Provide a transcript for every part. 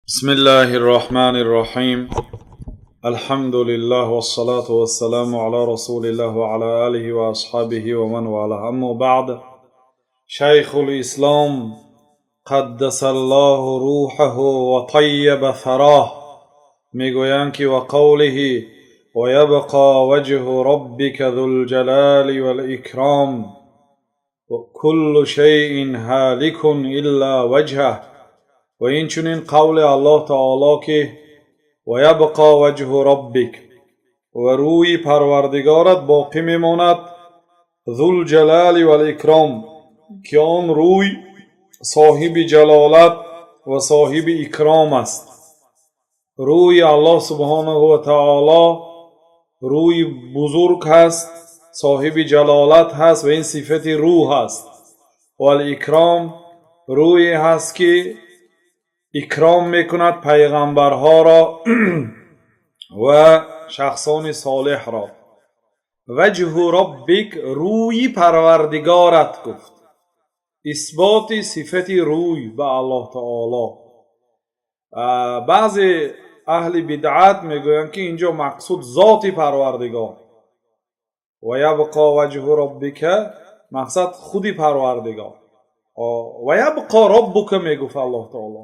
بسم الله الرحمن الرحيم. الحمد لله والصلاة والسلام على رسول الله وعلى آله وأصحابه ومن والاه. أما بعد، شيخ الإسلام قدس الله روحه وطيب ثراه мегӯянд ки: وقوله ويبقى وجه ربك ذو الجلال والإكرام كل شيء هالك إلا وجهه. Ва инчунин қавли Аллоҳ таоло ки ويبقى وجه ربك, ва рӯи Парвардигорат боқӣ мемонад, ذو الجلال والإكرام, ки он рӯй соҳиби ҷалолат ва соҳиби икром аст. Рӯи Аллоҳ субҳонаҳу ва таоло рӯи бузург ҳаст, соҳиби ҷалолат ҳаст ва ин сифати рӯҳ аст. والإكرام, рӯе ҳаст, ки икром мекунад пайғамбарҳоро ва шахсони солеҳро. وجه ربك, рӯи Парвардигорат гуфт, исботи сифати рӯй ба Аллоҳ таоло. Баъзе аҳли бидъат мегӯянд, ки инҷо мақсуд зоти Парвардигор. ويبقى وجه ربك, мақсад худи Парвардигор. ويبقى ربك мегуфт Аллоҳ таоло,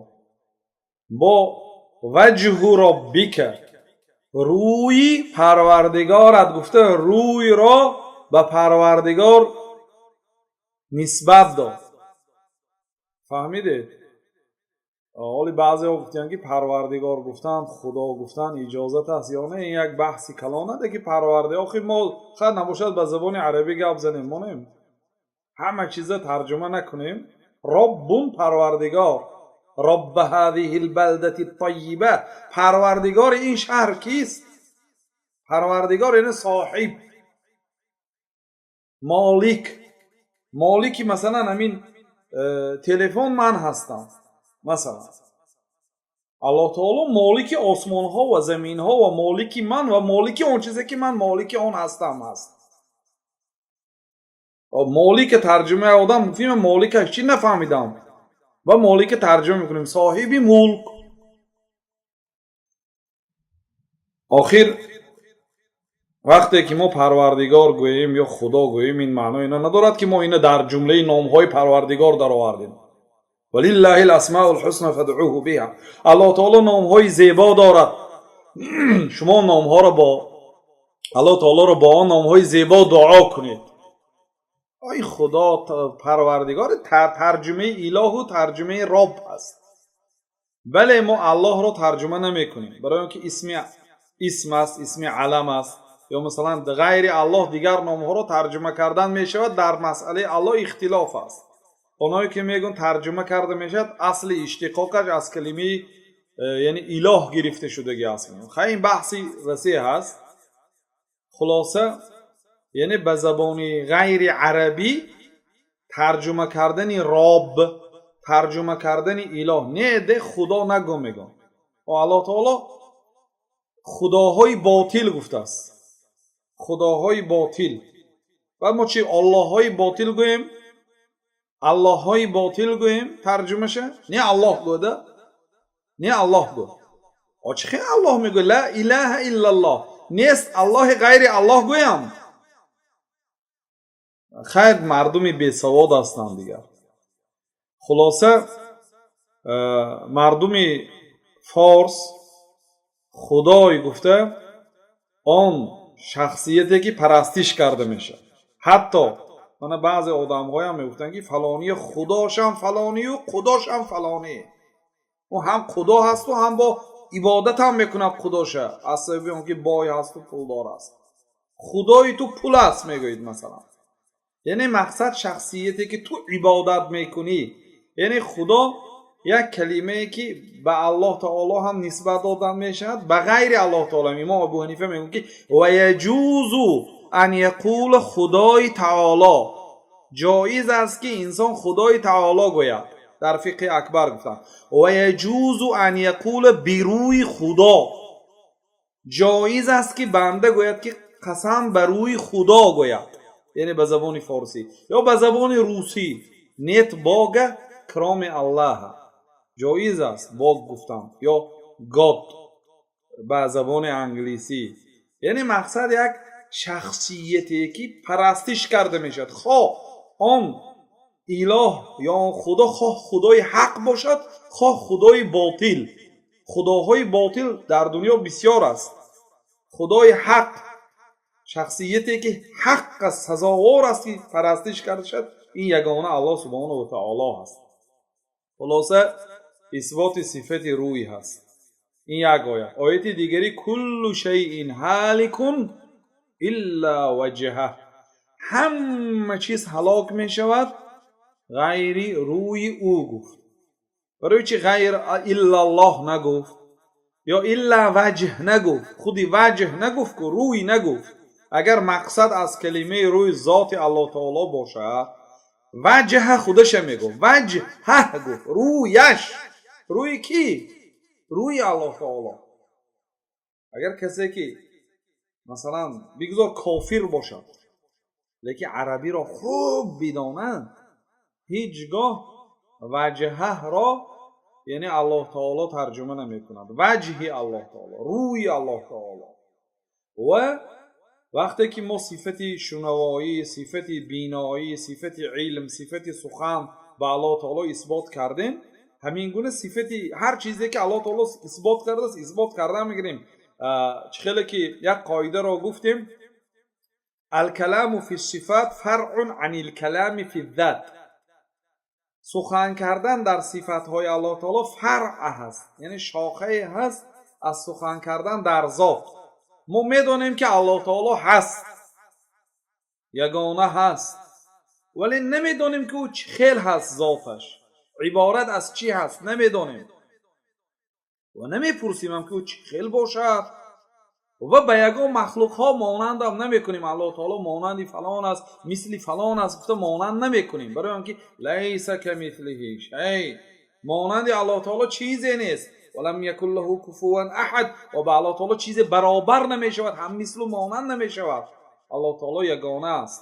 бо وجه ربك, рӯи Парвардигорат гуфта, рӯйро ба Парвардигор нисбат дод. Фаҳмидед? Ҳоли баъзеҳо гуфтиянд, ки Парвардигор гуфтан, Худо гуфтан иҷозат аст ё не. Ин як баҳси калонаде, ки Парвардигор охир мо хай набошад, ба забони арабӣ гап занем, монем, ҳама чиза тарҷума накунем. رب, Парвардигор. رب هذه البلدة الطيبة, Парвардигори ин шаҳр кист? Парвардигор яъне соҳиб, молик. Молики, масалан, ҳамин телефон ман ҳастам. Масалан, Аллоҳ таоло молики осмонҳо ва заминҳо ва молики ман ва молики он чизе, ки ман молики он ҳастам, ҳаст. Молика тарҷумаи одам гуфтим, молика чӣ нафаҳмидам ва молика тарҷума мекунем соҳиби мулк. Охир вақте ки мо Парвардигор гӯем ё Худо гӯем, ин маъно ино надорад, ки мо ина дар ҷумлаи номҳои Парвардигор даровардем. ولله الأسماء الحسنى فادعوه بها. Аллоҳ таоло номҳои зебо дорад, шумо номҳоро бо Аллоҳ таолоро бо он номҳои зебо дуо кунед. Ай Худо, Парвардигор тарҷумаи илоҳу тарҷумаи роб аст. Бале, мо Аллоҳро тарҷума намекунем, барои он ки исми исм аст, исми алам аст. Ё масалан, ғайри Аллоҳ дигар номҳоро тарҷума кардан мешавад, дар масъалаи Аллоҳ ихтилоф аст. Оное ки мегӯн тарҷума карда мешавад, асли иштиқоқаш аз калимаи яъне илоҳ гирифта шудагӣ аст. Хай, ин баҳси васеъ ҳаст. Хулоса, яъне ба забони ғайри арабӣ тарҷума кардани роб, тарҷума кардани илоҳ не, де Худо нагӯ мегӯн. Аллоҳ таоло худоҳои ботил гуфтааст, худоҳои ботил. Баъд мо чи, оллоҳҳои ботил гӯем, аллоҳҳои ботил гӯем тарҷумаша? Не, Аллоҳ гӯда, не, Аллоҳ гӯ. Чӣ хел Аллоҳ мегӯ? لا إله إلا الله, нест Аллоҳи ғайри Аллоҳ гӯям. Хайр, мардуми бесавод ҳастанд дигар. Хулоса, мардуми форс худой гуфта он шахсияте, ки парастиш карда мешавад. Ҳатто мана баъзе одамҳоям мегуфтанд, ки фалонӣ худошам фалонию худошам фалонӣ, ӯ ҳам худо ҳасту ҳам бо ибодатам мекунад худоша, аз сабаби он ки бой ҳасту пулдор аст. Худои ту пул аст мегӯед, масалан. Яъне мақсад шахсияте, ки ту ибодат мекунӣ. Яъне худо як калимае, ки ба Аллоҳ таоло ҳам нисбат додан мешавад, ба ғайри Аллоҳ таоло. Имом Абу Ҳанифа мегӯяд, ки ويجوز أن يقول худои таоло, ҷоиз аст, ки инсон худои таоло гӯяд. Дар Фиқҳи Акбар гуфтанд: ويجوز أن يقول бирӯи Худо, ҷоиз аст, ки банда гӯяд, ки қасам ба рӯи Худо гӯяд, яъне ба забони форсӣ ё ба забони русӣ: «Нет бога, кроме Аллаха». Ҷоиз аст Бог гуфтан ё God ба забони англисӣ. Яъне мақсад як шахсияте ки парастиш карда мешавад, хоҳ он илоҳ ё он худо, хоҳ худои ҳақ бошад, хоҳ худои ботил. Худоҳои ботил дар дунё бисёр аст. Худои ҳақ, шахсияте ки ҳақ аст, сазовор аст ки парастиш карда шавад, ин ягона Аллоҳ субҳонаҳу ва таоло ҳаст. Хулоса, исботи сифати рӯй ҳаст. Ин як оят. Ояти дигари: كل شيء هالك إلا وجهه. Ҳама чиз ҳалок мешавад, ғайри рӯи ӯ, гуфт. Барои чи ғайр иллаллоҳ нагуфт ё إلا وجه нагуфт? Худи ваҷҳ нагуфт ку, рӯй нагуфт. Агар мақсад аз калимаи рӯй зоти Аллоҳ таоло бошад, وجه худаша мегуфт. وجهه гуфт, рӯяш. Рӯи кӣ? Рӯи Аллоҳ таоло. Агар касе ки, масалан, бигзор кофир бошад, лекин арабиро хуб бидонад, ҳеҷ гоҳ وجهه ро яъне Аллоҳ таоло тарҷума намекунад. Ваҷҳи Аллоҳ таоло, рӯи Аллоҳ таоло. Ва вақте ки мо сифати шунавоӣ, сифати биноӣ, сифати илм, сифати сухан ба Аллоҳ таоло исбот кардем, ҳамин гуна сифати ҳар чизе ки Аллоҳ таоло исбот кардааст, исбот карда мегирем. Чӣ хеле ки як қоидаро гуфтем: الكلام في الصفات فرع عن الكلام في الذات. Сухан кардан дар сифатҳои Аллоҳ таоло фаръ ҳаст, яъне шохае ҳаст аз сухан кардан дар зот. Мо медонем ки Аллоҳ таоло ҳаст, ягона ҳаст, вале намедонем ки ӯ чӣ хел ҳаст, зоташ иборат аз чӣ ҳаст, намедонем ва намепурсимам ки ӯ чӣ хел бошад ва ба ягон махлуқҳо монандам намекунем. Аллоҳ таоло монанди фалон аст, мисли фалон аст гуфта монанд намекунем, барои он ки ليس كمثله شيء. Монанди Аллоҳ таоло чизе нест. ولم يكن له كفوا أحد. Ва ба Аллоҳ таоло чизе баробар намешавад, ҳам мислу монанд намешавад. Аллоҳ таоло ягона аст.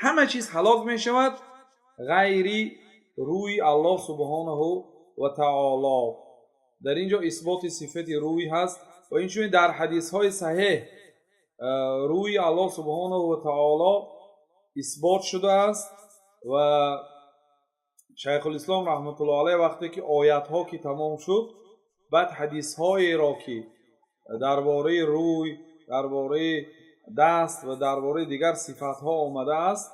Ҳама чиз ҳалок мешавад, ғайри рӯи Аллоҳ субҳонаҳу ва таоло. Дар ин ҷо исботи сифати рӯй ҳаст ва инчунин дар ҳадисҳои саҳеҳ рӯи Аллоҳ субҳонаҳу ва таоло исбот шудааст. Ва Шайхулислом раҳматуллоҳ алайҳ вақте ки оятҳо ки тамом шуд, баъд ҳадисҳоеро ки дар бораи рӯй, дар бораи даст ва дар бораи дигар сифатҳо омадааст,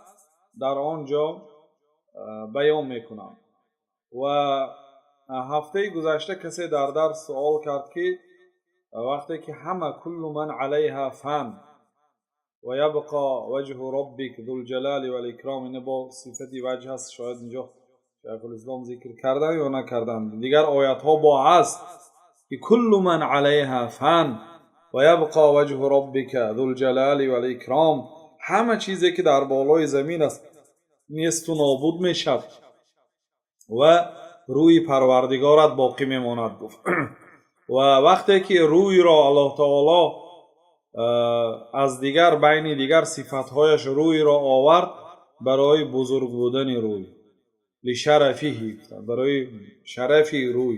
дар он ҷо баён мекунанд. Ва ҳафтаи гузашта касе дар дарс суол кард, ки вақте ки ҳама كل من عليها فان ويبقى وجه ربك ذو الجلال والإكرام, ина бо сифати ваҷҳ аст, шояд инҷо Шайхулислом зикр кардан ё накардан. Дигар оятҳо бо ҳаст ки كل من عليها فان ويبقى وجه ربك ذو الجلال والإكرام. Ҳама чизе ки дар болои замин аст, несту нобуд мешавад ва рӯи Парвардигорат боқӣ мемонад, гуфт. Ва вақте ки рӯйро Аллоҳ таоло аз дигар байни дигар сифатҳояш рӯйро овард, барои бузург будани рӯй, لشرفه, барои шарафи рӯй,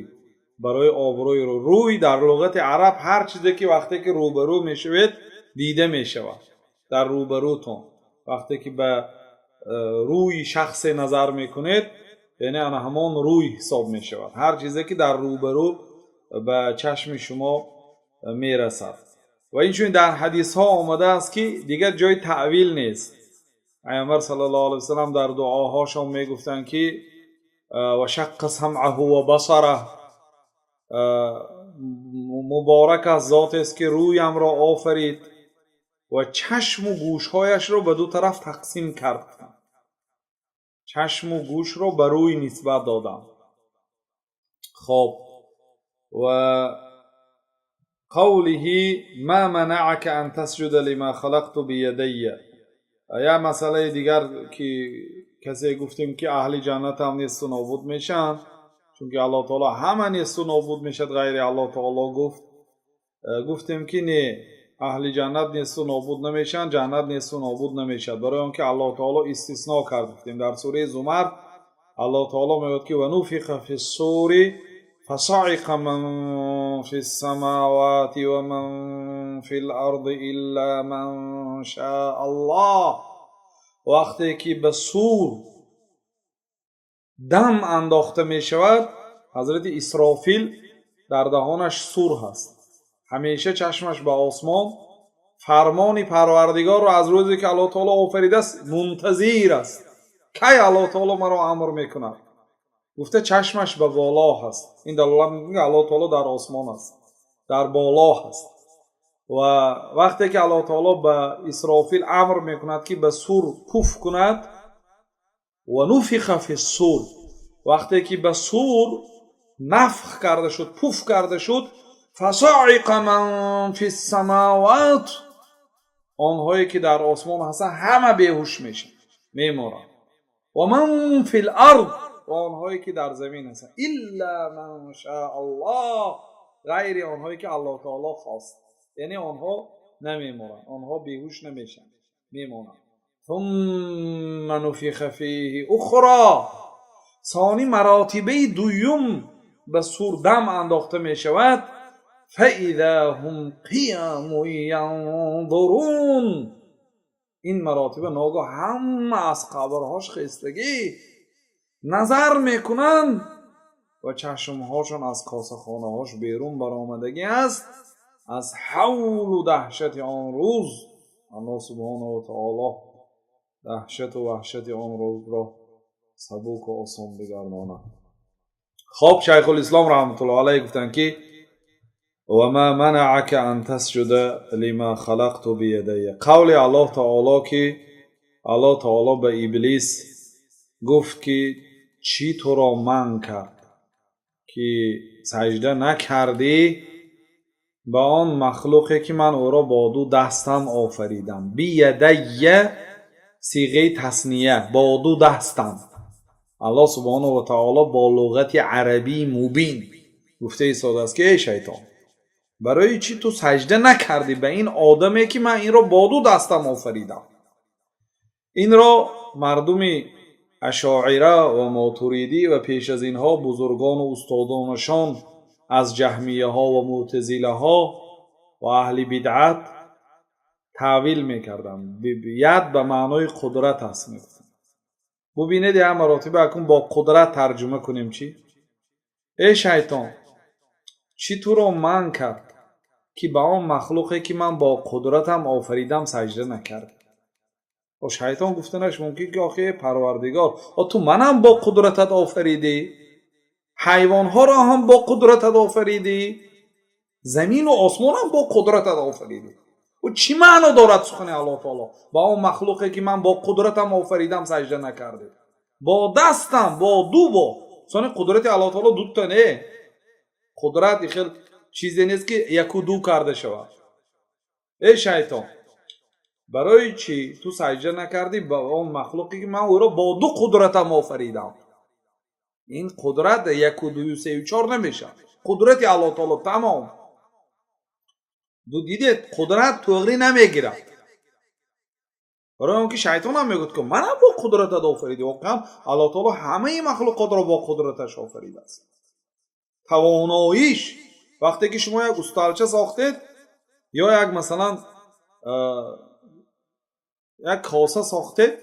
барои обрӯи рӯй. Рӯй дар луғати араб ҳар чизе ки вақте ки рӯбарӯ мешавед, дида мешавад дар рӯбарӯтон. Вақте ки ба рӯи шахсе назар мекунед, яъне ана ҳамон рӯй ҳисоб мешавад, ҳар чизе ки дар рӯбарӯ ба чашми шумо мерасад. Ва инчунин дар ҳадисҳо омадааст, ки дигар ҷои таъвил нест. Пайғамбар саллаллоҳу алайҳи васаллам дар дуоҳошон мегуфтанд, ки وشق سمعه وبصره, муборак аст зотест ки рӯямро офарид ва чашму гӯшҳояшро ба ду тараф тақсим кард. Чашму гӯшро ба рӯй нисбат додам. Хоб, وقوله ما منعك أن تسجد لما خلقت بيدي. Як масъалаи дигар, ки касе гуфтем, ки аҳли ҷаннат ҳам несту нобуд мешаванд, чунки Аллоҳ таоло ҳама несту нобуд мешавад, ғайри Аллоҳ таоло, гуфт. Гуфтем, ки не, аҳли ҷаннат несту нобуд намешаванд, ҷаннат несту нобуд намешавад, барои он ки Аллоҳ таоло истисно кард, гуфтем, дар сураи Зумар. Аллоҳ таоло мегӯяд, ки ونفخ في الصور فصعق من في السماوات ومن في الأرض إلا من شاء الله. Вақте ки ба сур дам андохта мешавад, ҳазрати Исрофил дар даҳонаш сур ҳаст, ҳамеша чашмаш ба осмон, фармони Парвардигорро аз рӯзе ки Аллоҳ таоло офаридааст мунтазир аст. Кай Аллоҳ таоло маро амр мекунад, гуфта, чашмаш ба боло ҳаст. Ин далолат мекунад, ки Аллоҳ таоло дар осмон аст, дар боло ҳаст. Ва вақте ки Аллоҳ таоло ба Исрофил амр мекунад, ки ба сур пуф кунад, ونفخ في الصور, вақте ки ба сур нафх карда шуд, пуф карда шуд, فصعق من في السماوات, онҳое ки дар осмон ҳастанд, ҳама беҳуш мешаванд, меморанд, ومن في الأرض, ва онҳое ки дар замин ҳастанд, إلا من شاء الله, ғайри онҳое ки Аллоҳ таоло хост, яъне онҳо намеморанд, онҳо беҳуш намешаванд, мемонанд. ثم نفخ فيه أخرى, сони маротибаи дуюм ба сур дам андохта мешавад, فإذا هم قيام ينظرون. Ин маротиба ногоҳ ҳама аз қабрҳош хестагӣ назар мекунанд ва чашмҳошон аз косахонаҳош берун баромадагӣ аст аз ҳавлу даҳшати он рӯз. Аллоҳ субҳонаҳу ва таоло даҳшату ваҳшати он рӯзро сабуку осон бигардонад. Хоб, Шайхулислом раҳматуллоҳ алайҳ гуфтанд, ки وما منعك أن تسجد لما خلقت بيدي. Қавли Аллоҳ таоло, ки Аллоҳ таоло ба Иблис гуфт, ки чӣ туро манъ кард, ки саҷда накардӣ ба он махлуқе, ки ман ӯро бо ду дастам офаридам? بيدي, сиғаи тасния, бо ду дастам. Аллоҳ субҳонаҳу ва таоло бо луғати арабии мубин гуфта истодааст, ки эй шайтон, барои чӣ ту саҷда накардӣ ба ин одаме, ки ман инро бо ду дастам офаридам? Инро мардуми ашоира ва мотуридӣ ва пеш аз инҳо бузургону устодонашон аз ҷаҳмияҳо ва мӯътазилаҳо ва аҳли бидъат таъвил мекарданд. Яд ба маънои қудрат аст, мегуфтанд. Бубинед, як маротиба акун бо қудрат тарҷума кунем, чӣ? Эй шайтон, чӣ туро манъ кард, ки ба он махлуқе, ки ман бо қудратам офаридам, саҷда накардӣ? О, шайтон гуфтанаш мумкин, ки охи, Парвардигор, о, ту манам бо қудратат офаридӣ, ҳайвонҳоро ҳам бо қудратат офаридӣ, замину осмонам бо қудратат офаридӣ. Ӯ чӣ маъно дорад сухани Аллоҳ таоло: ба он махлуқе, ки ман бо қудратам офаридам, саҷда накардӣ? Бо дастам, бо ду, бо сони қудрати Аллоҳ таоло дута не. Қудрат хел чизе нест, ки яку ду карда шавад. Эй шайтон, барои чӣ ту саҷда накардӣ ба он махлуқе, ки ман ӯро бо ду қудратам офаридам? Ин қудрат яку, дую, сею, чор намешавад. Қудрати Аллоҳ таоло тамом. Дидед, қудрат туғрӣ намегирад. Барои он ки шайтонам мегӯяд, ки манам бо қудратат офаридӣ. Воқеан, Аллоҳ таоло ҳамаи махлуқотро бо қудраташ офаридааст. Тавоноиш, вақте ки шумо як усталча сохтед ё як, масалан, як коса сохтед,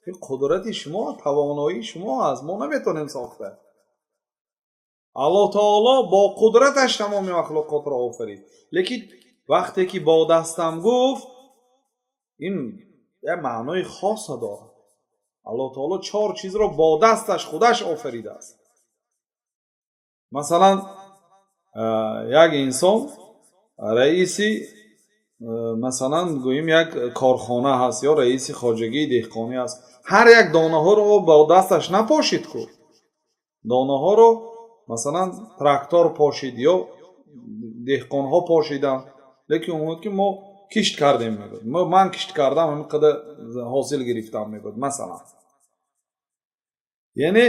ин қудрати шумо, тавоноии шумо аст. Мо наметавонем сохта. Аллоҳ таоло бо қудраташ тамоми махлуқотро офарид, лекин вақте ки бо дастам гуфт, ин як маънои хоса дорад. Аллоҳ таоло чор чизро бо дасташ худаш офаридааст. Масалан, як инсон раиси, масалан, гӯем, як корхона ҳаст ё раиси хоҷагии деҳқонӣ аст, ҳар як донаҳоро бо дасташ напошид ку. Донаҳоро, масалан, трактор пошид ё деҳқонҳо пошиданд, лекин омад, ки мо кишт кардем, мегӯяд, ман кишт кардам, ҳамин қадар ҳосил гирифтам, мегӯяд, масалан. Яъне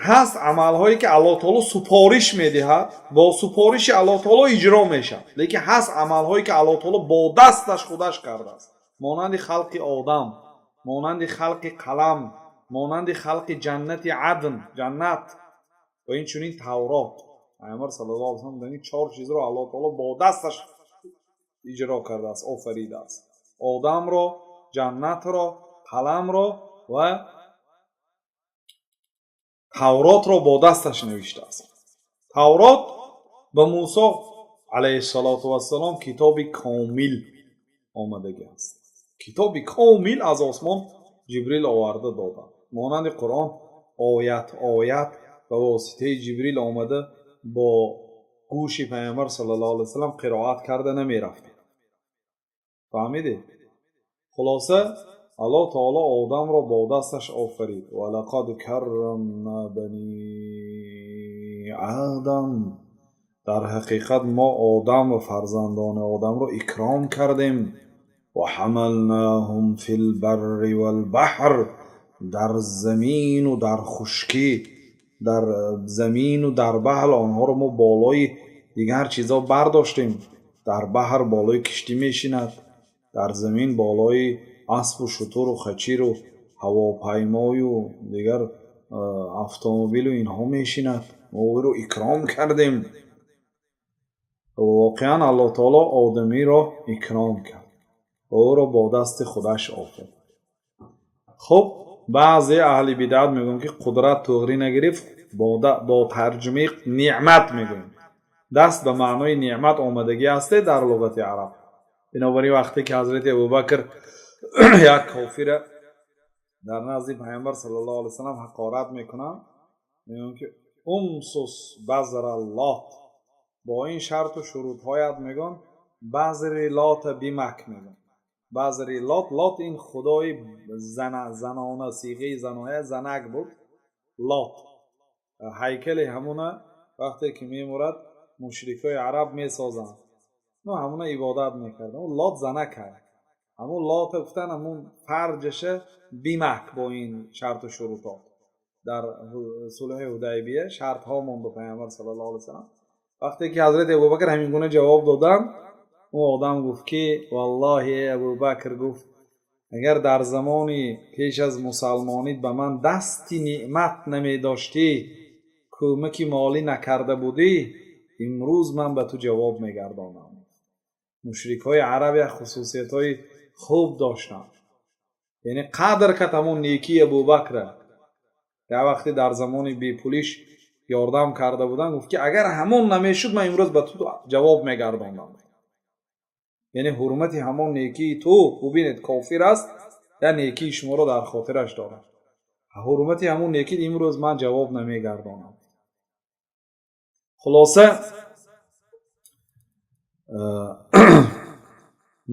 ҳаст амалҳое, ки Аллоҳ таоло супориш медиҳад, бо супориши Аллоҳ таоло иҷро мешавад, лекин ҳаст амалҳое, ки Аллоҳ таоло бо дасташ худаш кардааст, монанди халқи одам, монанди халқи қалам. Монанди халқи ҷаннати Адн, ҷаннат ва инчунин Таврот. Пайғамбар саллаллоҳу алайҳи васаллам ин чор чизро Аллоҳ таоло бо дасташ иҷро кардааст, офаридааст: одамро, ҷаннатро, қаламро ва Тавротро бо дасташ навиштааст. Таврот ба Мусо алайҳиссалоту вассалом китоби комил омадагӣ аст. Китоби комил аз осмон Ҷибрил оварда доданд. Монанди Қуръон оят оят ба воситаи Ҷибрил омада, бо гӯши Пайғамбар саллаллоҳу алайҳи васаллам қироат карда намерафт. Фаҳмидед? Хулоса, Аллоҳ таоло одамро бо дасташ офарид. Ва лақад каррамна бани Адам, дар ҳақиқат мо одам ва фарзандони одамро икром кардем. Ва ҳамалнаҳум фил барри вал баҳр, дар замину дар хушкӣ, дар замину дар баҳр онҳоро мо болои дигар чизҳо бардоштем. Дар баҳр болои киштӣ мешинад, дар замин болои аспу шутуру хачиру ҳавопаймою дигар автомобилу инҳо мешинад. Мо ӯро икром кардем. Воқеан, Аллоҳ таоло одамиро икром кард ва ӯро бо дасти худаш офарид. Хуб, баъзе аҳли бидаат мегӯянд, ки қудрат туғрӣ нагирифт, бо тарҷумаи неъмат мегӯем. Даст ба маънои неъмат омадагӣ ҳасте дар луғати араб. Бинобар ин, вақте ки ҳазрати Абубакр як кофира дар назди Пайғамбар саллаллоҳу алайҳи васаллам ҳақорат мекунанд, мегӯянд, ки умсус базра Лот, бо ин шарту шурутҳоят, мегӯянд, базри Лота бимак, мегӯянд, базри Лот. Лот ин худои занона, сиғаи заноя, занак буд Лот. Ҳайкали ҳамуна вақте ки мемурад, мушрикои араб месозанд, ну ҳамуна ибодат мекарданд. Лот занак ҳай, ҳамун Лота гуфтан, ҳамун фарҷаша бимак бо ин шарту шурутот. Дар сулҳи Ҳудайбия шартҳо монд ба Пайғамбар саллаллоҳу алайҳи васаллам. Вақте ки ҳазрати Абубакр ҳамин гуна ҷавоб доданд, ӯ одам гуфт, ки валлоҳи, Абубакр, гуфт, агар дар замони пеш аз мусалмонит ба ман дасти неъмат намедоштӣ, кӯмаки молӣ накарда будӣ, имрӯз ман ба ту ҷавоб мегардонам. Мушрикҳои араб як хусусиятҳои хуб доштанд, яъне қадр кард ҳамон некии Абубакра. Як вақте дар замони бепулиш ёрдам карда буданд, гуфт, ки агар ҳамон намешуд, ман имрӯз ба ту ҷавоб мегардондам, яъне ҳурмати ҳамон некии ту. Бубинед, кофир аст, як некии шуморо дар хотираш дорад. Ҳурмати ҳамон некӣ имрӯз ман ҷавоб намегардонам. Хулоса,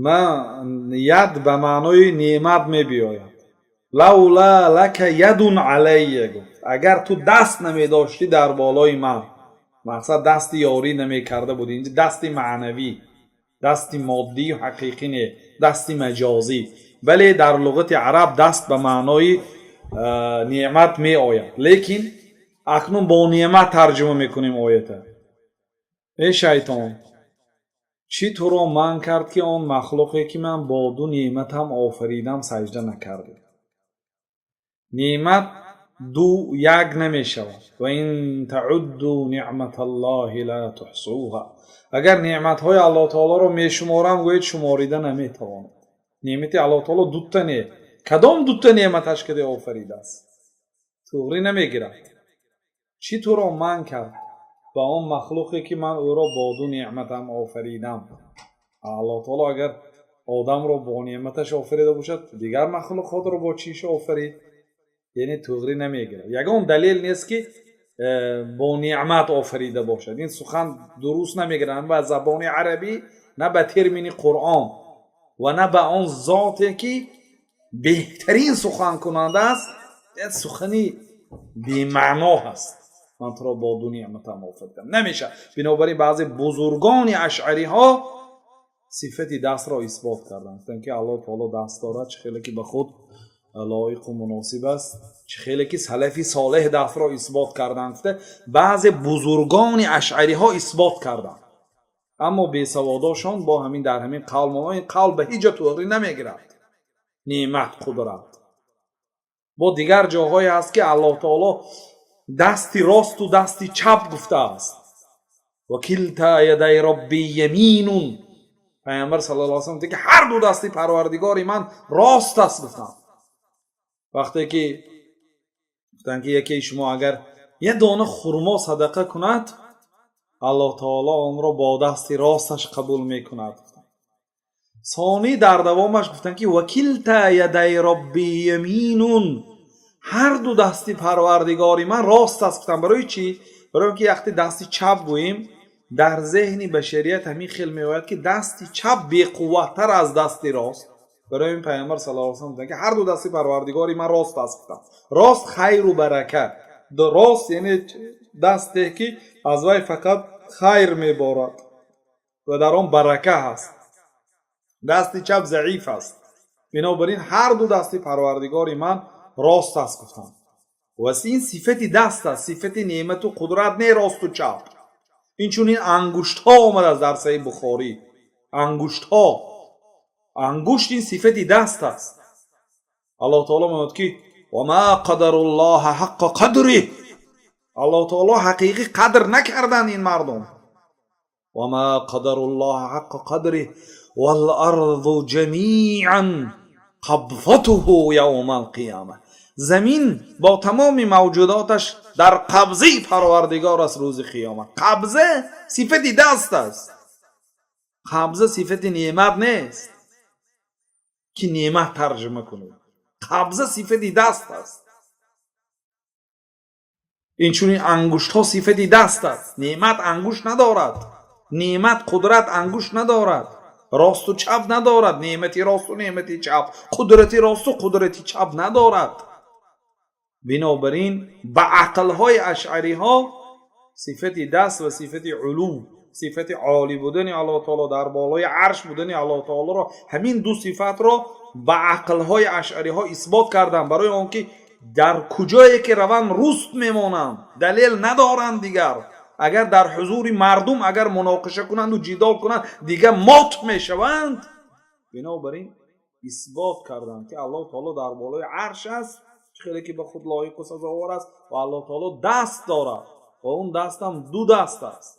ман яд ба маънои неъмат мебиёяд. Лаула лака ядун алайя, гуфт, агар ту даст намедоштӣ дар болои ман, мақсад, дасти ёрӣ намекарда будӣ. Инҷа дасти маънавӣ, дасти моддию ҳақиқӣ не, дасти маҷозӣ. Бале, дар луғати араб даст ба маънои неъмат меояд, лекин акнун бо неъмат тарҷума мекунем оята. Эй шайтон, чӣ туро манъ кард, ки он махлуқе, ки ман бо ду неъматам офаридам, саҷда накардӣ? Неъмат ду як намешавад. Ва ин таъудду ниъматаллоҳи ла туҳсуҳа, агар неъматҳои Аллоҳ таолоро мешуморам гӯед, шуморида наметавонад. Неъмати Аллоҳ таоло дута не, кадом дута неъматаш каде офаридааст? Туғрӣ намегирад. Чӣ туро манъ кард ба он махлуқе, ки ман ӯро бо ду неъматам офаридам? Аллоҳ таоло агар одамро бо неъматаш офарида бошад, дигар махлуқотро бо чиш офарид? Яъне туғрӣ намегирад. Ягон далел нест, ки бо неъмат офарида бошад. Ин сухан дуруст намегирад на ба забони арабӣ, на ба термини Қуръон ва на ба он зоте, ки беҳтарин суханкунанда аст. Сухани бемаъно ҳаст. Ман туро бо ду неъматам офаридам намешавад. Бинобар ин, баъзе бузургони ашъариҳо сифати дастро исбот карданд, гуфтанд, ки Аллоҳ таоло даст дорад, чӣ хеле ки ба худ лоиқу муносиб аст, чӣ хеле ки салафи солеҳ дастро исбот карданд, гуфта, баъзе бузургони ашъариҳо исбот карданд. Аммо бесаводошон бо ҳамин дар ҳамин қавл монд. Ин қавл ба ҳеҷ ҷо туғрӣ намегирад. Неъмат, қудрат. Бо дигар ҷоҳое ҳаст, ки Аллоҳ таоло дасти росту дасти чап гуфтааст. وكلتا يدي ربي يمين. Пайғамбар саллаллоҳу алайҳи васаллам, ки ҳар ду дасти Парвардигори ман рост аст, гуфтанд. Вақте ки гуфтанд, ки якеи шумо агар як дона хурмо садақа кунад, Аллоҳ таоло онро бо дасти росташ қабул мекунад. Сонӣ дар давомаш гуфтанд, ки وكلتا يدي ربي يمين, ҳар ду дасти Парвардигори ман рост аст, гуфтанд. Барои чӣ? Барои он ки вақте дасти чап гӯем, дар зеҳни башарият ҳамин хел меояд, ки дасти чап беқувваттар аз дасти рост. Барои ин Пайғамбар саллаллоҳу алайҳи васаллам гуфтанд, ки ҳар ду дасти Парвардигори ман рост аст, гуфтанд. Рост, хайру барака. Рост яъне дасте, ки аз вай фақат хайр меборад ва дар он барака ҳаст. Дасти чап заиф аст. Бинобар ин ҳар ду дасти Парвардигори ман рост аст, гуфтанд. Ва ин сифати даст аст, сифати неъмату қудрат не, росту чап. Инчунин ангуштҳо омадааст дар Саҳиҳи Бухорӣ. Ангуштҳо, ангушт ин сифати даст аст. Аллоҳ таоло мегӯяд, ки وما قدروا الله حق قدره. Аллоҳ таоло ҳақиқӣ қадр накарданд ин мардум. وما قدروا الله حق قدره والأرض جميعا قبضته يوم القيامة. Замин бо тамоми мавҷудоташ дар қабзаи Парвардигор аст рӯзи қиёмат. Қабза сифати даст аст. Қабза сифати неъмат нест, ки неъмат тарҷума кунед. Қабза сифати даст аст. Инчунин ангуштҳо сифати даст аст. Неъмат ангушт надорад, неъмат, қудрат ангушт надорад, росту чап надорад. Неъмати росту неъмати чап, қудрати росту қудрати чап надорад. Бинобар ин ба ақлҳои ашъариҳо сифати даст ва сифати улув, сифати олӣ будани Аллоҳ таоло, дар болои арш будани Аллоҳ таолоро, ҳамин ду сифатро ба ақлҳои ашъариҳо исбот карданд, барои он ки дар куҷое ки раванд, руст мемонанд, далел надоранд. Дигар агар дар ҳузури мардум агар муноқиша кунанду ҷидол кунанд, дигар мот мешаванд. Бинобар ин исбот карданд, ки Аллоҳ таоло дар болои арш аст, чӣ хеле ки ба худ лоиқу сазовор аст, ва Аллоҳ таоло даст дорад ва он дастам ду даст аст.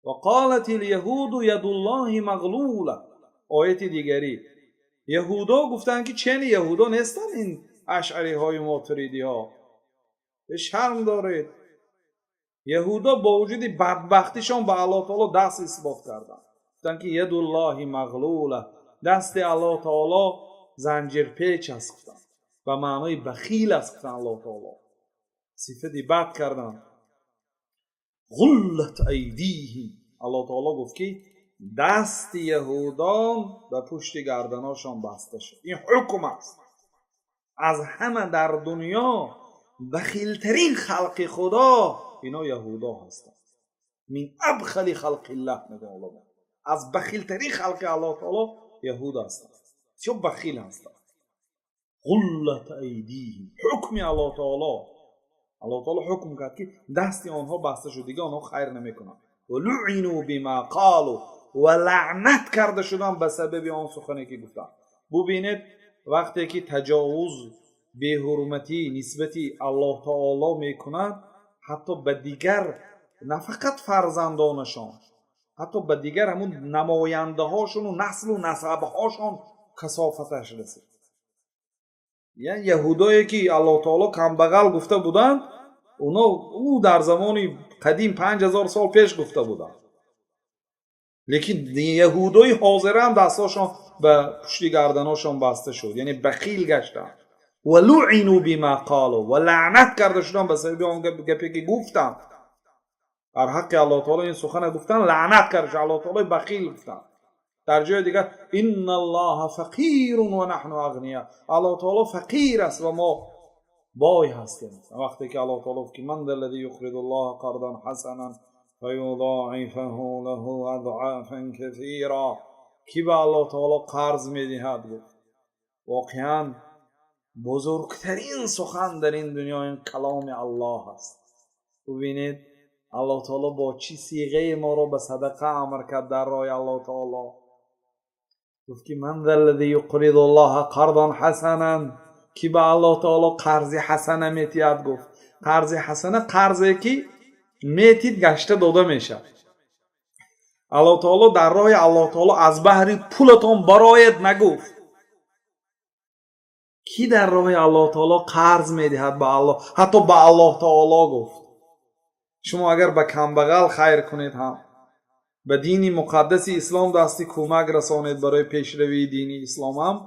وقالت اليهود يد الله مغلولة. Ояти дигарӣ, яҳудо гуфтанд, ки чени яҳудо нестанд ин ашъариҳои мотуридиҳо, шарм доред. Яҳудо бо вуҷуди бадбахтишон ба Аллоҳ таоло даст исбот карданд. Гуфтанд, ки يد الله مغلولة, дасти Аллоҳ таоло занҷирпеч аст, гуфтанд, ба маънои бахил аст, гуфтанд. Аллоҳ таоло сифати бад карданд. غلت أيديهم. Аллоҳ таоло гуфт, ки дасти яҳудон ба пушти гарданошон баста шуд. Ин ҳукм аст. Аз ҳама дар дунё бахилтарин халқи Худо ино яҳудо ҳастанд. من أبخل خلق الله, мегӯяд уламо. Аз бахилтарин халқи Аллоҳ таоло яҳуд ҳастанд, бисёр бахил ҳастанд. غلت أيديهم, ҳукми Аллоҳ таоло. Аллоҳ таоло ҳукм кард, ки дасти онҳо баста шуд, дигар онҳо хайр намекунанд. ولعنوا بما قالوا, ва лаънат карда шуданд ба сабаби он сухане, ки гуфтанд. Бубинед, вақте ки таҷовуз, беҳурматӣ нисбати Аллоҳ таоло мекунад, ҳатто ба дигар, на фақат фарзандонашон, ҳатто ба дигар ҳамун намояндаҳошону наслу насабҳошон касофаташ расид. Яъне яҳудое, ки Аллоҳ таоло камбағал гуфта буданд, оно ӯ дар замони қадим, 5000 сол пеш гуфта буданд, лекин яҳудои ҳозира ҳам дастҳошон ба пушти гарданошон баста шуд, яъне бахил гаштанд. ولعنوا بما قالوا, ва лаънат карда шуданд ба сабаби он гапе, ки гуфтанд. Дар ҳаққи Аллоҳ таоло ин сухана гуфтанд, лаънат карда шуд, Аллоҳ таолои бахил гуфтанд. Дар ҷои дигар: إن الله فقير ونحن أغنياء. Аллоҳ таоло фақир аст ва мо бой ҳастем. Вақте ки Аллоҳ таоло гуфт, ки من ذا الذي يقرض الله قرضا حسنا فيضاعفه له أضعافا كثيرة. Кӣ ба Аллоҳ таоло қарз медиҳад, гуфт. Воқеан, бузургтарин сухан дар ин дунё ин каломи Аллоҳ аст. Бубинед, Аллоҳ таоло бо чӣ сиғае моро ба садақа амр кард дар роҳи Аллоҳ таоло. Гуфт, ки من ذا الذي يقرض الله قرضا حسنا. Ки ба Аллоҳ таоло қарзи ҳасана метиҳад, гуфт. Қарзи ҳасана қарзе ки метид, гашта дода мешавад. Аллоҳ таоло дар роҳи Аллоҳ таоло аз баҳри пулатон бароед нагуфт. Кӣ дар роҳи Аллоҳ таоло қарз медиҳад ба Аллоҳ, ҳатто ба Аллоҳ таоло гуфт. Шумо агар ба камбағал хайр кунед ҳам, ба дини муқаддаси ислом дасти кӯмак расонед, барои пешравии дини ислом ҳам,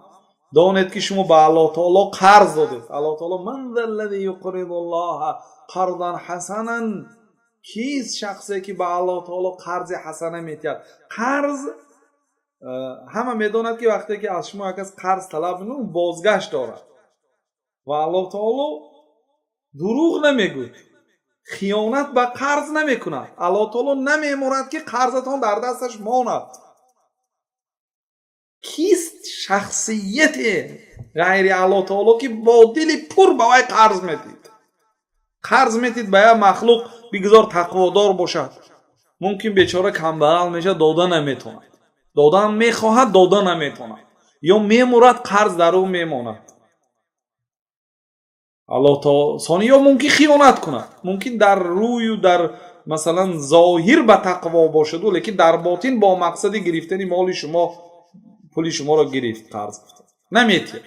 донед ки шумо ба Аллоҳ таоло қарз додед. Аллоҳ таоло: من ذا الذي يقرض الله قرضا حسنا. Кист шахсе ки ба Аллоҳ таоло қарзи ҳасана метиҳад? Қарз, ҳама медонад ки вақте ки аз шумо як кас қарз талаб мекунад, бозгашт дорад. Ва Аллоҳ таоло дурӯғ намегӯяд, хиёнат ба қарз намекунад. Аллоҳ таоло намемонад ки қарзатон дар дасташ монад. Кист шахсияте ғайри Аллоҳ таоло ки бо дили пур ба вай қарз медид? Қарз метид ба як махлуқ, бигзор тақводор бошад, мумкин бечора камбағал мешавад, дода наметавонад, додан мехоҳад, дода наметавонад ё мемурад, қарз дар ӯ мемонад. Аллоҳ сони ё мумкин хиёнат кунад, мумкин дар рӯю дар, масалан, зоҳир ба тақво бошаду, лекин дар ботин бо мақсади гирифтани моли шумо пули шуморо гирифт, қарз гуфта наметиҳад.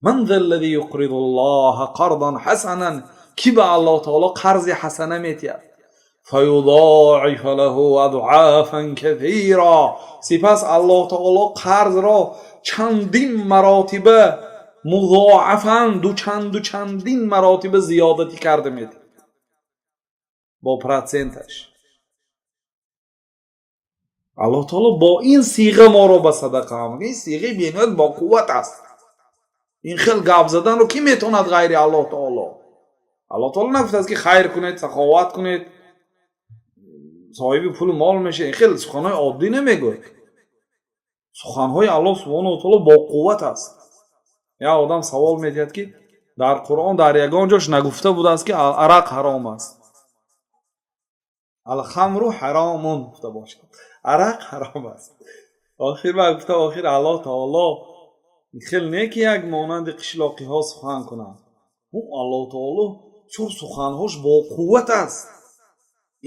من ذا الذي يقرض الله قرضا حسنا. Ки ба Аллоҳ таоло қарзи ҳасана метиҳад? فيضاعف له أضعافا كثيرة. Сипас Аллоҳ таоло қарзро чандин маротиба, музоафан, дучанду чандин маротиба зиёдатӣ карда медиҳад бо проценташ. Аллоҳ таоло бо ин сиға моро ба садақа амр. Ин сиғаи бениҳоят боқувват аст. Ин хел гап заданро кӣ метавонад ғайри Аллоҳ таоло? Аллоҳ таоло нагуфтааст ки хайр кунед, саховат кунед, соҳиби пулу мол мешавед. Ин хел суханҳои оддӣ намегӯяд. Суханҳои Аллоҳ субҳонаҳу таоло боқувват аст. Як одам савол медиҳад ки дар Қуръон дар ягон ҷош нагуфта будааст ки арақ ҳаром аст. الخمر حرام гуфта бошад, арақ ҳаром аст. Охир ба гуфта, охир Аллоҳ таоло хел не ки як монанди қишлоқиҳо сухан кунад. Ӯ Аллоҳ таоло чор суханҳош боқувват аст.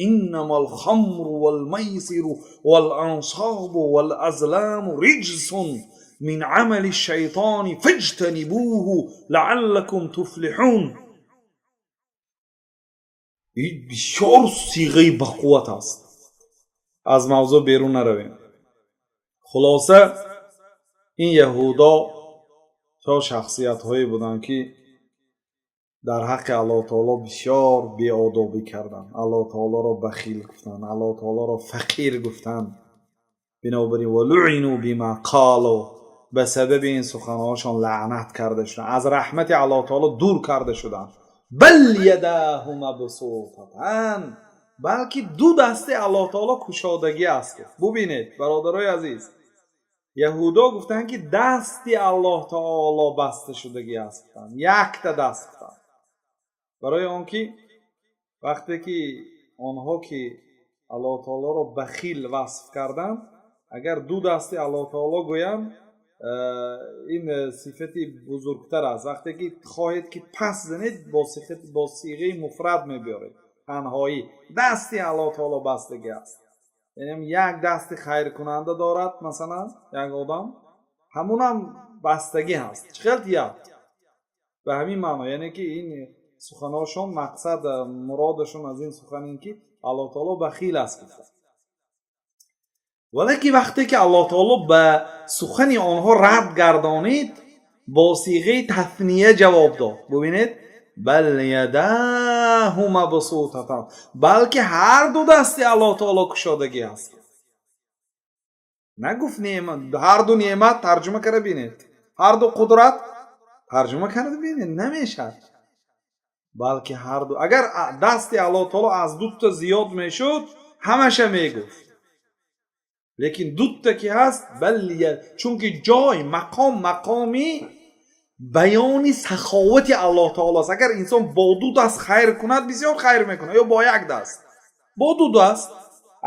إنما الخمر والميسر والأنصاب والأزلام رجس من عمل الشيطان فاجتنبوه لعلكم تفلحون. Бисёр сиғаи бақувват аст. Аз мавзӯъ берун наравем. Хулоса, ин яҳудо то шахсиятҳое буданд ки дар ҳаққи Аллоҳ таоло бисёр беодобӣ карданд, Аллоҳ таолоро бахил гуфтанд, Аллоҳ таолоро фақир гуфтанд. Бинобар ин ولعنوا بما قالوا, ба сабаби ин суханҳошон лаънат карда шуданд, аз раҳмати Аллоҳ таоло дур карда шуданд. بل يداه مبسوطتان, балки ду дасти Аллоҳ таоло кушодагӣ аст. Бубинед, бародарои азиз, яҳудо гуфтанд ки дасти Аллоҳ таоло баста шудагӣ аст, гуфтанд, якта даст гуфтанд. Барои он ки вақте ки онҳо ки Аллоҳ таолоро бахил васф карданд, агар ду дасти Аллоҳ таоло гӯянд, ин сифати бузургтар аст. Вақте ки хоҳед ки пас занед, бо сиғаи муфрад мебиёред, танҳоӣ дасти Аллоҳ таоло бастагӣ аст, яъне як дасти хайркунанда дорад, масалан, як одам, ҳамунам бастагӣ ҳаст, чӣ хел як ба ҳамин маъно. Яъне ки ин суханошон мақсад, муродашон аз ин сухан ин ки Аллоҳ таоло бахил аст гуфта. Валеки вақте ки Аллоҳ таоло ба сухани онҳо рад гардонид, бо сиғаи тафния ҷавоб дод. Бубинед: بل يداه مبسوطتان, балки ҳар ду дасти Аллоҳ таоло кушодагӣ аст. Нагуфт неъмат, ҳарду неъмат тарҷума карда бинед, ҳарду қудрат тарҷума карда бинед, намешавад. Балки ҳарду, агар дасти Аллоҳ таоло аз дута зиёд мешуд, ҳамаша мегуфт, лекин дута ки ҳаст, بل, чунки ҷой, мақом, мақоми баёни саховати Аллоҳ таоло аст. Агар инсон бо ду даст хайр кунад, бисёр хайр мекунад ё бо як даст, бо ду даст.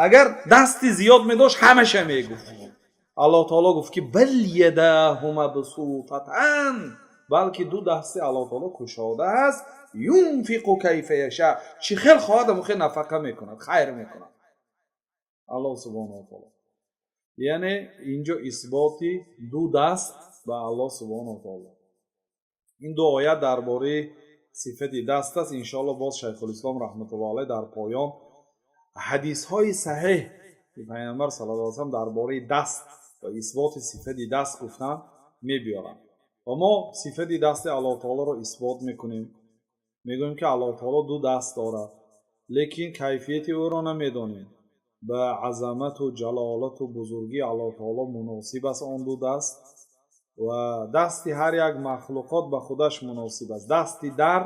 Агар дасти зиёд медошт, ҳамаша мегуфт. Аллоҳ таоло гуфт ки بل يداه مبسوطتان. Балки ду дасти Аллоҳ таоло кушода аст. Юнфиқу кайфа яша, чӣ хел хоҳад, ҳамон хел нафақа мекунад, хайр мекунад Аллоҳ субҳонаҳу ва таоло. Яъне инҷо исботи ду даст ба Аллоҳ субҳонаҳу ва таоло. Ин ду оят дар бораи сифати даст аст. Иншоалло, боз Шайхулислом раҳматуллоҳ алайҳ дар поён ҳадисҳои саҳеҳ, ки Пайғамбар саллаллоҳу алайҳи васаллам дар бораи даст ва исботи сифати даст гуфтанд, мебиёранд. Ва мо сифати дасти Аллоҳ таолоро исбот мекунем, мегӯем, ки Аллоҳ таоло ду даст дорад, лекин кайфияти ӯро намедонем. Ба азамату ҷалолату бузургии Аллоҳ таоло муносиб аст он ду даст, ва дасти ҳар як махлуқот ба худаш муносиб аст. Дасти дар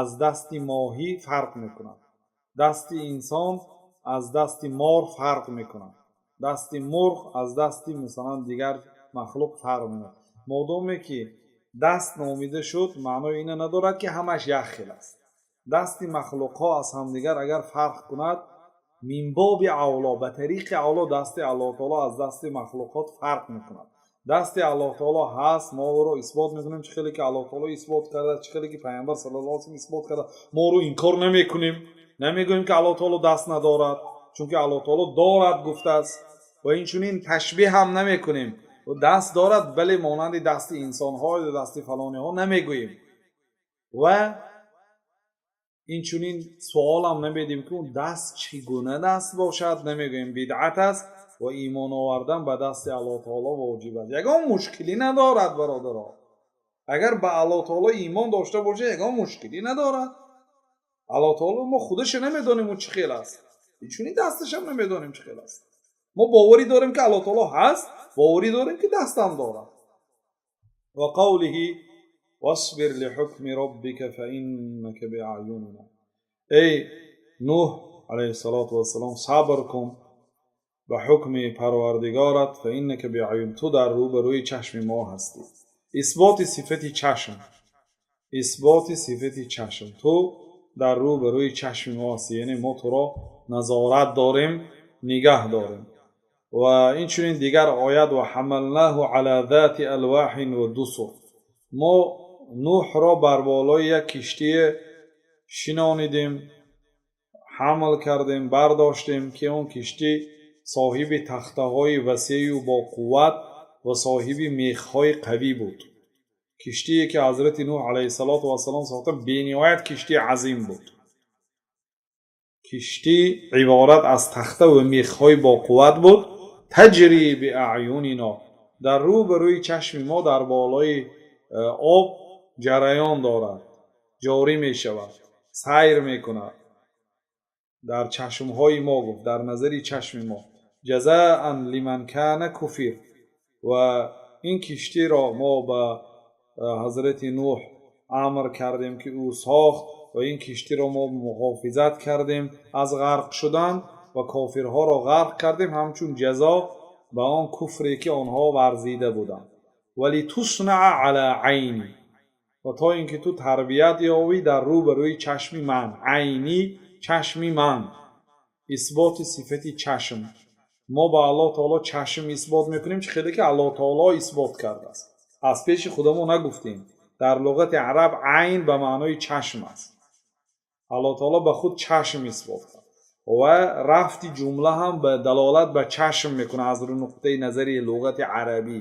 аз дасти моҳӣ фарқ мекунад, дасти инсон аз дасти мор фарқ мекунад, дасти мурғ аз дасти, масалан, дигар махлуқ фарқ мекунад. Модоме ки даст номида шуд, маънои ина надорад, ки ҳамаш як хел аст. Дасти махлуқҳо аз ҳамдигар агар фарқ кунад, мин боби авло, ба тариқи авло дасти Аллоҳ таоло аз дасти махлуқот фарқ мекунад. Дасти Аллоҳ таоло ҳаст, мо ӯро исбот мекунем, чӣ хеле ки Аллоҳ таоло исбот карда, чӣ хеле ки Пайғамбар саллаллоҳу алайҳи васаллам исбот карда. Мо ӯро инкор намекунем, намегӯем, ки Аллоҳ таоло даст надорад, чунки Аллоҳ таоло дорад гуфтааст. Ва инчунин ташбеҳ ҳам намекунем, даст дорад, бале, монанди дасти инсонҳо ё дасти фалониҳо намегӯем. Ва инчунин суолам намедиҳем, ки он даст чӣ гуна даст бошад, намегӯем, бидъат аст. Ва имон овардан ба дасти Аллоҳ таоло воҷиб аст. Ягон мушкилӣ надорад, бародаро. Агар ба Аллоҳ таоло имон дошта бошед, ягон мушкилӣ надорад. Аллоҳ таоло мо худаша намедонем, ӯ чӣ хел аст, инчунин дасташам намедонем, чӣ хел аст. Мо боварӣ дорем, ки Аллоҳ таоло ҳаст, боварӣ дорем, ки дастам дорад. Ва қавлиҳи: васбир лиҳукми роббика фаиннака биаъюнина. Эй Нуҳ алайҳиссалоту вассалом, сабр кун ба ҳукми Парвардигорат, фаиннака биаъюн, ту дар рӯбарӯи чашми мо ҳастӣ. Исботи сифати чашм, исботи сифати чашм. Ту дар рӯбарӯи чашми мо ҳастӣ, яъне мо туро назорат дорем, нигаҳ дорем. Ва инчунин дигар оят: ва ҳамалнаҳу ала зати алвоҳин ва дусур. Мо Нуҳро бар болои як киштие шинонидем, ҳамл кардем, бардоштем, ки он киштӣ соҳиби тахтаҳои васею боқувват ва соҳиби мехҳои қавӣ буд. Киштие, ки Ҳазрати Нуҳ алайҳиссалоту вассалом сохта, бениҳоят киштии азим буд. Киштӣ иборат аз тахта ва мехҳои боқувват буд. Таҷри биаъюнино, дар рӯ ба рӯи чашми мо дар болои об ҷараён дорад, ҷорӣ мешавад, сайр мекунад. Дар чашмҳои мо гуфт, дар назари чашми мо. Ҷазаан лиман кана куфир. Ва ин киштиро мо ба Ҳазрати Нуҳ амр кардем, ки ӯ сохт, ва ин киштиро мо муҳофизат кардем аз ғарқ шудан ва кофирҳоро ғарқ кардем ҳамчун ҷазо ба он куфре, ки онҳо варзида буданд. Валитуснаъа ала айни, ва то ин ки ту тарбият ёбӣ дар рӯ ба рӯи чашми ман. Айни, чашми ман. Исботи сифати чашм. Мо ба Аллоҳ таоло чашм исбот мекунем, чӣ хеле ки Аллоҳ таоло исбот кардааст, аз пеши худамо нагуфтем. Дар луғати араб айн ба маънои чашм аст. Аллоҳ таоло ба худ чашм исбот кард ва рафти ҷумла ҳам ба далолат ба чашм мекунад аз нуқтаи назари луғати арабӣ.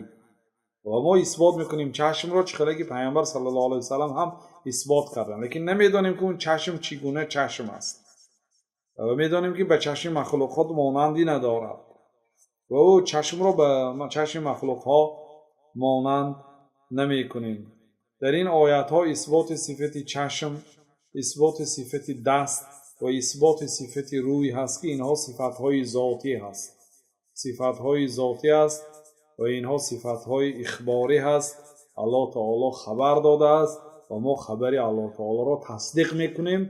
Ва мо исбот мекунем чашмро, чӣ хеле ки Пайғамбар саллаллоҳу алайҳи васаллам ҳам исбот карданд, лекин намедонем, ки он чашм чӣ гуна чашм аст, ва медонем, ки ба чашми махлуқот монандӣ надорад ва ӯ чашмро ба чашми махлуқҳо монанд намекунем. Дар ин оятҳо исботи сифати чашм, исботи сифати даст ва исботи сифати рӯй ҳаст, ки инҳо сифатҳои зотӣ ҳаст, сифатҳои зотӣ аст ва инҳо сифатҳои ихборӣ ҳаст. Аллоҳ таоло хабар додааст ва мо хабари Аллоҳ таолоро тасдиқ мекунем,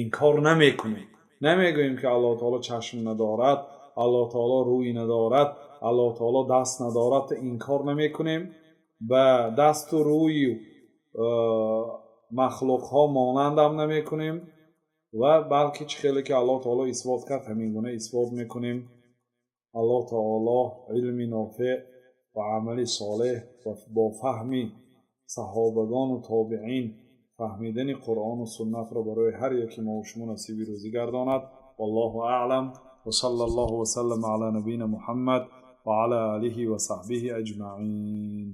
инкор намекунем. Намегӯем, ки Аллоҳ таоло чашм надорад, Аллоҳ таоло рӯй надорад, Аллоҳ таоло даст надорад, инкор намекунем. Ба дасту рӯю махлуқҳо монандам намекунем ва балки чӣ хеле ки Аллоҳ таоло исбот кард, ҳамин гуна исбот мекунем. Аллоҳ таоло илми нофеъ ва амали солеҳ ва бо фаҳми Саҳобагону тобеин фаҳмидани Қуръону суннатро барои ҳар яки мо шумо насиби рӯзӣ гардонад. Валлоҳу аълам, ва салла Аллоҳу васаллама ала набийина Муҳаммад ва ала олиҳи ва саҳбиҳи аҷмаин.